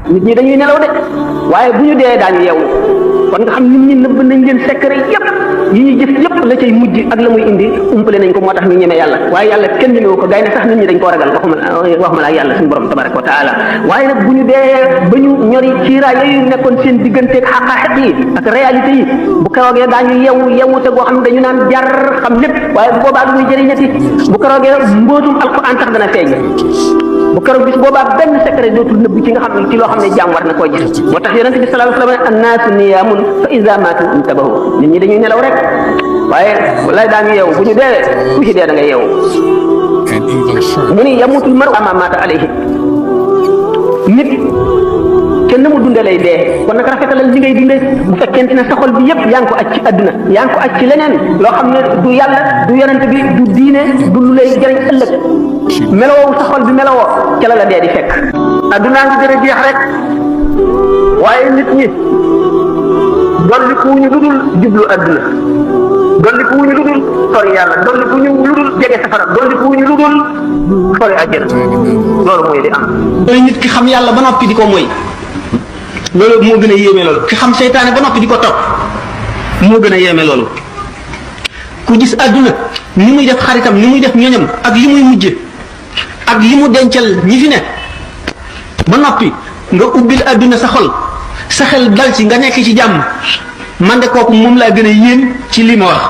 nit ñi dañuy nelaw de waaye bu ñu dee daañu yeewu kon nga xam nit ñi nëbb nañ leen secret yépp yi ñuy jëf yépp la cay mujj ak la muy indi umpale nañ ko moo tax ñu ñeme yàlla waaye yàlla kenn ñemewu ko gaynde sax nit ñi dañ koo ragal waxuma la yàlla suñu borom tabaraka wa taala waaye nag bu ñu dee ba ñu ñori ciiraay yooyu nekkoon seen digganteeg xaqaaxet yi ak réalité yi bu keroogee daañu yeewu te goo xam ne dañu naan jar xam lépp waaye bu boobaa du muy jëriñati bu keroogee mbootum alquran sax dana feeñ bu keroog bis boobaa benn secret dootul nëbb ci nga xam ne ci loo xam ne jaam war na koo gis moo tax yonente bi sallallahu alayhi wa sallam annaasu niyaamun fa iza maatu intabahu nit ñi dañuy nelaw rek waaye wallaay daañu yeewu bu ñu deewee ku ci dee da nga yeewu mu ni yamutul maru ama maata alayhi nit kenn mu dunde lay dee kon nag rafetalal li ngay dunde bu fekkente ne sa xol bi yépp yaa ngi ko aj ci àdduna yaa ngi ko aj ci leneen loo xam ne du yàlla du yonent bi du diine du lu lay jëriñ ëllëg melowoo sa xol bi melowoo ca la dee di fekk àddunaa ngi gën a jeex rek waaye nit ñi dolli ku ñu ludul jublu àdduna dolli ku ñu ludul sori yàlla dolli ku ñu ludul jege safara dolli ku ñu ludul sori àjjana loolu mooy di am nit ki xam yàlla ba noppi di ko moy loolu moo gën a yéeme loolu ki xam seytaane ba noppi di ko topp moo gën a yéeme loolu ku gis àdduna ni muy def xaritam ni muy def ñoñam ak li muy mujje ak li mu dencal ñi fi ne ba noppi nga ubbil àdduna sa xol sa xel dal ci nga nekk ci jàmm man de kooku moom laa gën a yéem ci li ma wax